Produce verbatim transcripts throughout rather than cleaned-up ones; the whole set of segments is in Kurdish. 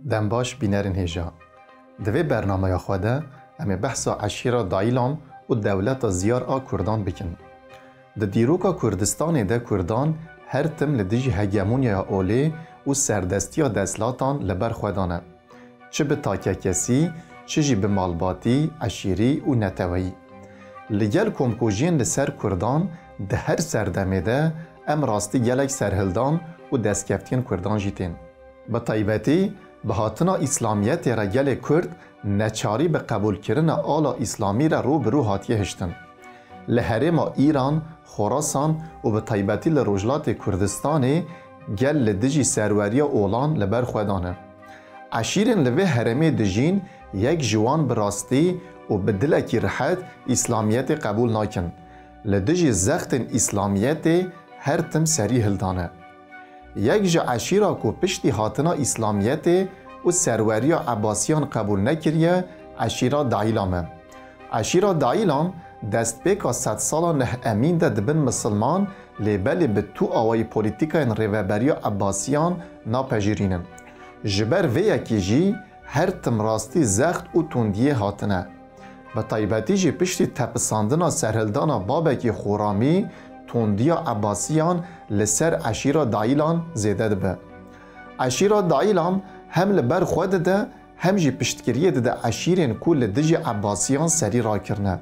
Dem baş bînerên hêja. Di vê bernameya xwe de em ê behsa eşîra Dayîlam û dewleta Ziyar a Kurdan bikin. Di dîroka Kurdistanê de Kurdan her tim li dijî hegemonyaya olê û serdestiya desthilatan li ber xwe dane. Çi bi takekesî, çi jî bi malbatî, eşîrî û neteweyî. Li gel komkujiyên li ser Kurdan di her serdemê de em rastî gelek serhildan û destkeftiyên Kurdan jî tên. Bi taybetî bi hatina Îslamiyetê re gelê Kurd neçarî bi qebûlkirina ala Îslamî re rû bi rû hatiye hiştin. Li herêma Îran, Xorasan û bi taybetî li Rojhilatê Kurdistanê gel li dijî serweriya olan li ber xwe dane. Eşîrên li vê herêmê dijîn yek ji wan bi rastî û bi dilekî rihet Îslamiyetê qebûl nakin. Li dijî zextên Îslamiyetê her tim serî hildane. Yek ji eşîra ku piştî hatina Îslamiyetê û serweriya Ebasiyan qebûl nekiriye, eşîra Dayîlam e. Eşîra Dayîlam destpêka sedsala neh emîn de dibin misilman, lê belê bi tu awayî polîtîkayên rêveberiya Ebasiyan napejirînin. Ji ber vê yekê jî her tim rastî zext û tundiyê hatine. Bi taybetî jî piştî tepisandina serhildana Babekî Xoramî tundiya Ebasiyan li ser eşîra Dayîlan zêde dibe. Eşîra Dayîlan hem li ber xwe dide hem jî piştgiriyê dide eşîrên ku li dijî Ebasiyan serî rakirine.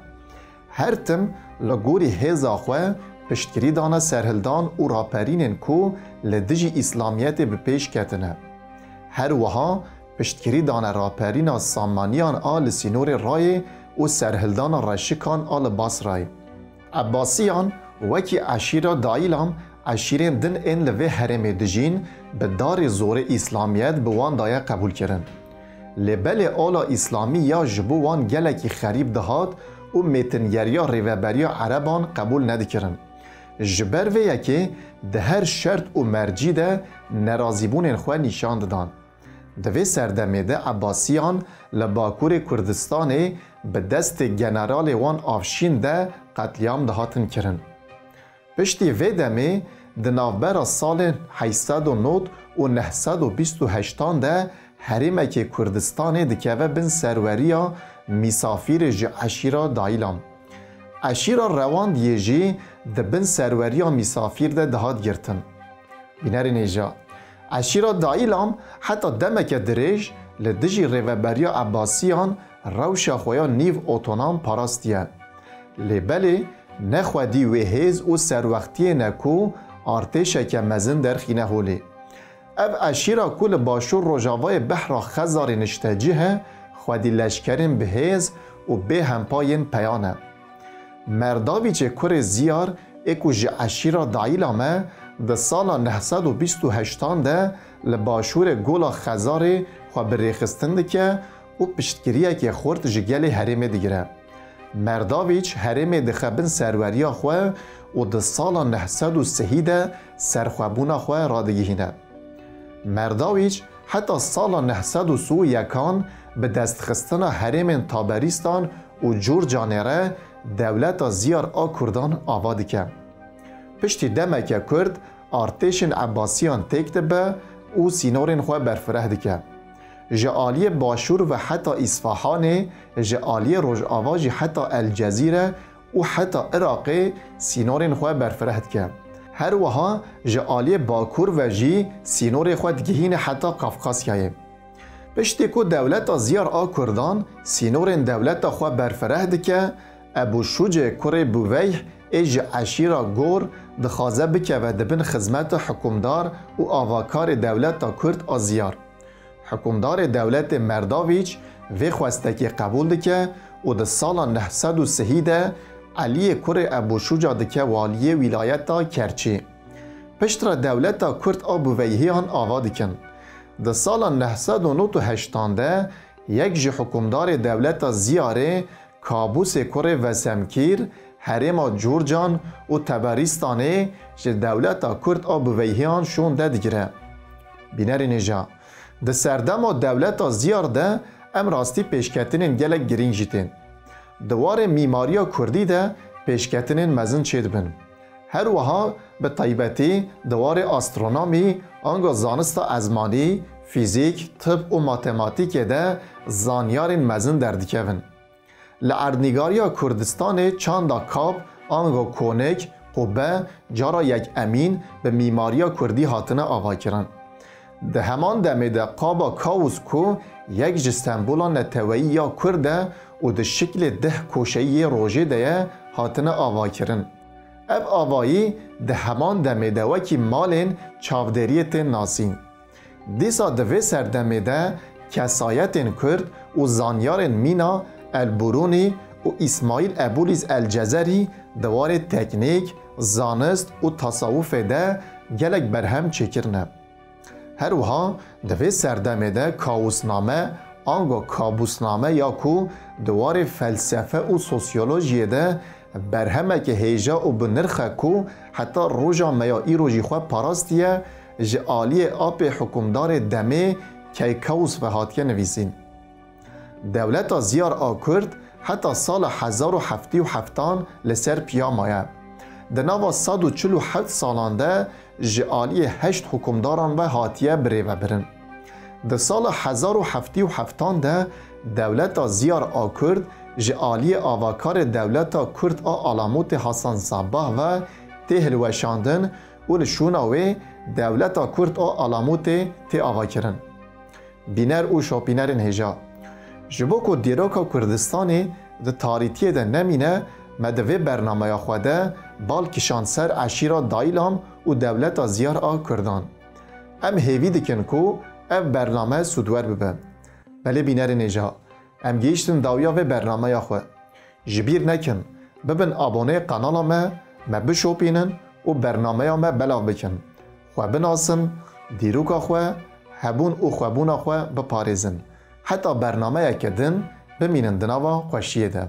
Her tim li gorî hêza xwe piştgirî dane serhildan û raperînên ku li dijî Îslamiyetê bi pêş ketine. Her wiha piştgirî dane raperîna Samaniyan a li sînorê rayê û serhildana Reşikan a li Basrayê. Ebasiyan wekî eşîra Dayîlam eşîrên din ên li vê herêmê dijîn bi darê zorê Îslamiyet bi wan daye qebûlkirin. Lê belê ola Îslamî ya ji bo wan gelekî xerîb dihat û mêtingeriya rêveberiya Ereban qebûl nedikirin. Ji ber vê yekê di her şert û mercî de nerazîbûnên xwe nîşan didan. Di vê serdemê de Ebasiyan li Bakurê Kurdistanê bi destê generalê wan Avşîn de qetlîam dihatin kirin. Piştî vê demê di navbera salên heyşt sed û nod û neh sed û bîst û heştan de herêmekê Kurdistanê dikeve bin serweriya Mîsafîrê ji eşîra Dayîlam. Eşîra Rewandiyê jî di bin serweriya Mîsafîr de dihat girtin. Bînerên hêja. Eşîra Dayîlam heta demeke dirêj li dijî rêveberiya Ebasiyan rewşa xwe ya nîv otonom parastiye. Lê belê ne xwedî wê hêz û serwextiyê ne ku artêşeke mezin derxîne holê. Ev eşîra ku li başûr rojavayê behra Xezarê niştecih e, xwedî leşkerên bi hêz û bê hempa yên peyan e. Merdavîçê kurê Ziyar ê ku ji eşîra Dayîlam e, di sala neh sed û bîst û heştan de li başûrê Gola Xezarê xwe bi rêxistin dike û piştgiriyekê xurt ji gelê herêmê digire. Merdavîç herêmê dixe bin serweriya xwe û di sala neh sed û sihî de serxwebûna xwe radigihîne. Merdavîç heta sala neh sed û sî û yekan bi destxistina herêmên Taberîstan û Cûrcanê re dewleta Ziyar a Kurdan ava dike. Piştî demeke kurt artêşên Ebasiyan têk dibe û sînorên xwe berfireh dike. Ji aliyê başûr ve heta Îsfahanê, ji aliyê rojava jî heta El Cezîre û heta Iraqê sînorên xwe berfireh dike. Her wiha ji aliyê bakur ve jî sînorê xwe digihîne heta Kafkasyayê. Piştî ku dewleta Ziyar a Kurdan sînorên dewleta xwe berfireh dike, Ebû Şûcê kurê Bûveyh ê ji eşîra Gor dixwaze bikeve di bin xizmeta hikûmdar û avakarê dewleta Kurd a Ziyar. Hikûmdarê dewletê Merdavîç vê xwestekê qebûl dike û di sala neh sed û sihî de Eliyê kurê Ebû Şûca dike waliyê wîlayeta Kerçî. Piştre dewleta Kurd a Bûveyhiyan ava dikin. Di sala neh sed û nod û heştan de yek ji hikûmdarê dewleta Ziyarê Kabûsê kurê Vesemkîr herêma Cûrcan û Teberîstanê ji dewleta Kurd a Bûveyhiyan şûnde digire. Bînerên hêja. Di serdema dewleta Ziyar de em rastî pêşketinên gelek girîng jî tên. Di warê mîmariya kurdî de pêşketinên mezin çêdibin. Her wiha bi taybetî di warê astronomî, ango zanista ezmanî, Fîzîk, tib û matematîkê de zanyarên mezin derdikevin. Li erdnîgariya Kurdistanê çanda kab, ango konik, qubbe, cara yekemîn bi mîmariya kurdî hatine avakirin. Di heman demê de qaba Kaus ku yek ji sembola neteweyî ya kurd e û di şiklê deh koşeyî yê rojê de ye, hatine avakirin. Ev avayî di heman demê de wekî malên çavdêriyê tên nasîn. Dîsa di vê serdemê de kesayetên kurd û zanyarên mîna El Burûnî û Îsmaîl Ebûlîz El Cezerî di warê teknîk, zanist û tasawufê de gelek berhem çêkirine. Her wiha di vê serdemê de kausname, ango kabusname ya ku di warê felsefe û sosyolojiyê de berhemeke hêja û bi nirx e ku heta roja me ya îro jî xwe parastiye, ji aliyê apê hikûmdarê demê Keykaus ve hatiye nivîsîn. Dewleta Ziyar a Kurd heta sala hezar û heftî û heftan li ser piya maye. Di nava sed û çil û heft salan de ji aliyê heşt hikûmdaran ve hatiye birêvebirin. Di sala hezar û heftî û heftan de dewleta Ziyar a Kurd ji aliyê avakarê dewleta Kurd a Alamûtê Hasan Sabbah ve tê hilweşandin û li şûna wê dewleta Kurd a Alamûtê tê avakirin. Bîner û şopînerên hêja. Ji bo ku dîroka Kurdistanê di tarîtiyê de nemîne, me di vê bernameya xwe de bal kişand ser eşîra Daylam û dewleta Ziyar a Kurdan. Em hêvî dikin ku ev bername sûdwer bibe. Belê bînerên hêja, em gihîştin dawiya vê bernameya xwe. Ji bîr nekin, bibin aboneyê kanala me, me bişopînin û bernameya me belav bikin. Xwe binasin, dîroka xwe, hebûn û xwebûna xwe biparêzin. Heta bernameyeke din bimînin di nava xweşiyê de.